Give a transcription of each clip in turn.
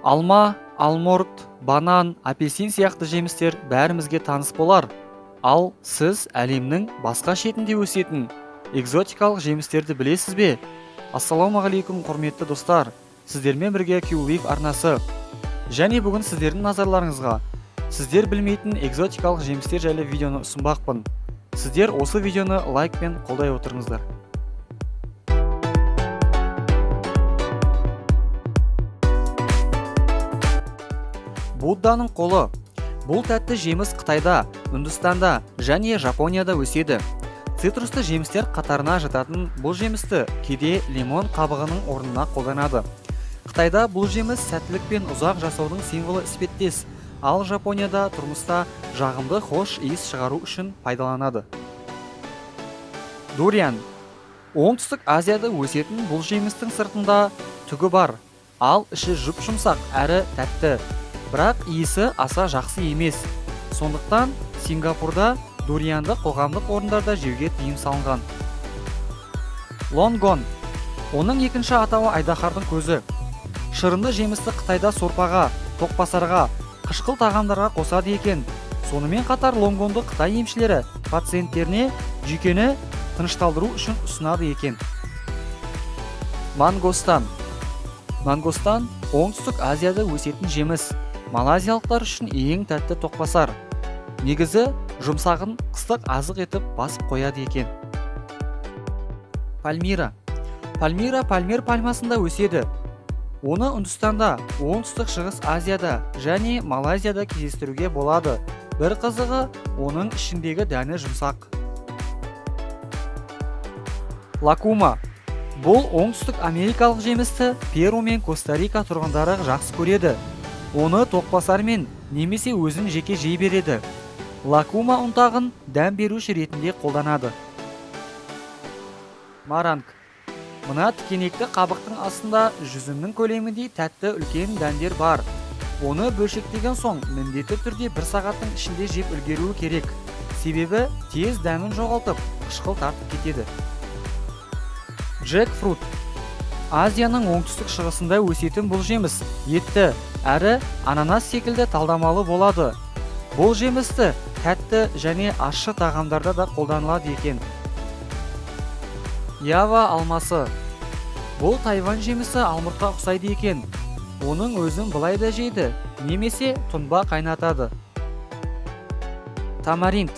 Алма, алмұрт, банан, апельсин сияқты жемістер бәрімізге таныс болар. Ал сіз әлемнің басқа шетінде өсетін экзотикалық жемістерді білесіз бе? Ассалаумағалейкум, құрметті достар! Сіздермен бірге Q-Leaf арнасы. Және бүгін сіздердің назарларыңызға сіздер білмейтін экзотикалық жемістер жайлы видеоны ұсынбақпын. Сіздер осы видеоны лайкпен қолдай отырыңыздар. Будданың қолы. Бұл тәтті жеміс Қытайда, Үндістанда және Жапонияда өседі. Цитрусты жемістер қатарына жататын бұл жемісті кейде лимон қабығының орнына қолданады. Қытайда бұл жеміс сәттілік пен ұзақ жасаудың символы іспеттес, ал Жапонияда тұрмыста жағымды хош иіс шығару үшін пайдаланады. Дуриан. Оңтүстік Азияда өсетін бұл жемістің сыртында түгі бар, ал іші жұп-жұмсақ әрі тәтті. Бірақ иісі аса жақсы емес. Сондықтан Сингапурда дурианды қоғамдық орындарда жеуге тыйым салынған. Лонгон. Оның екінші атауы айдаһардың көзі. Шырынды жемісті Қытайда сорпаға, тоқбасарға, қышқыл тағамдарға қосады екен. Сонымен қатар лонгонды Қытай емшілері пациенттеріне жүйкені тынышталдыру үшін ұсынады екен. Мангостан. Мангостан Оңтүстік Азияда өсетін жеміс. Малайзиялықтар үшін ең тәтті тоқбасар. Негізі жұмсағын қыстық азық етіп басып қояды екен. Пальмира. Пальмира пальмер пальмасында өседі. Оны Үндістанда, Оңтүстік Шығыс Азияда және Малайзияда кездестіруге болады. Бір қызығы, оның ішіндегі дәні жұмсақ. Лакума. Бұл оңтүстік америкалық жемісті Перу мен Коста-Рика тұрғындары жақсы көреді. Оны тоқбасармен немесе өзін жеке жей береді. Лакума ұнтағын дәм беруші ретінде қолданады. Маранг. Мына тікенекті қабықтың астында жүзімнің көлеміндей тәтті үлкен дәндер бар. Оны бөлшектеген соң міндетті түрде бір сағаттың ішінде жеп үлгеруі керек. Себебі тез дәмін жоғалтып, қышқыл тартып кетеді. Джекфрут. Азияның оңтүстік шығысында өсетін бұл жеміс етті әрі ананас секілді талдамалы болады. Бұл жемісті тәтті және ащы тағамдарда да қолданылады екен. Ява алмасы. Бұл Тайвань жемісі алмұртқа ұқсайды екен. Оның өзін былай да жейді, немесе тұнба қайнатады. Тамаринд.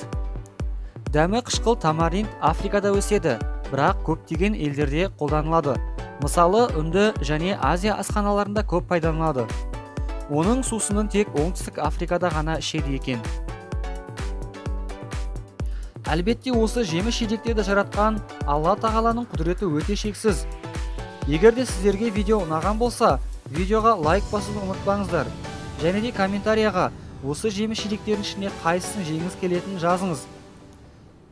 Дәмі қышқыл тамаринд Африкада өседі, бірақ көптеген елдерде қолданылады. Мысалы, Үнді және Азия асханаларында көп пайдаланылады. Оның сусынын тек Оңтүстік Африкада ғана ішеді екен. Әлбетте, осы жеміс-жидектерді жаратқан Алла Тағаланың құдіреті өте шексіз. Егер де сіздерге видео ұнаған болса, видеоға лайк басуды ұмытпаңыздар. Және де комментарияға осы жеміс-жидектердің ішінде қайсысын жегіңіз келетінін жазыңыз.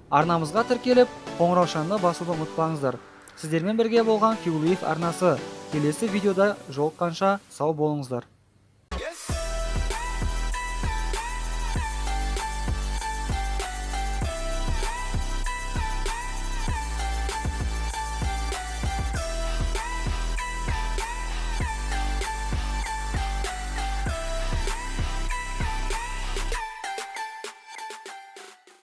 Арнамызға тіркеліп, қоңыраушаны басуды ұмытпаңыздар. Сіздермен бірге болған Q-Leaf арнасы. Келесі видеода жолыққанша сау болыңыздар.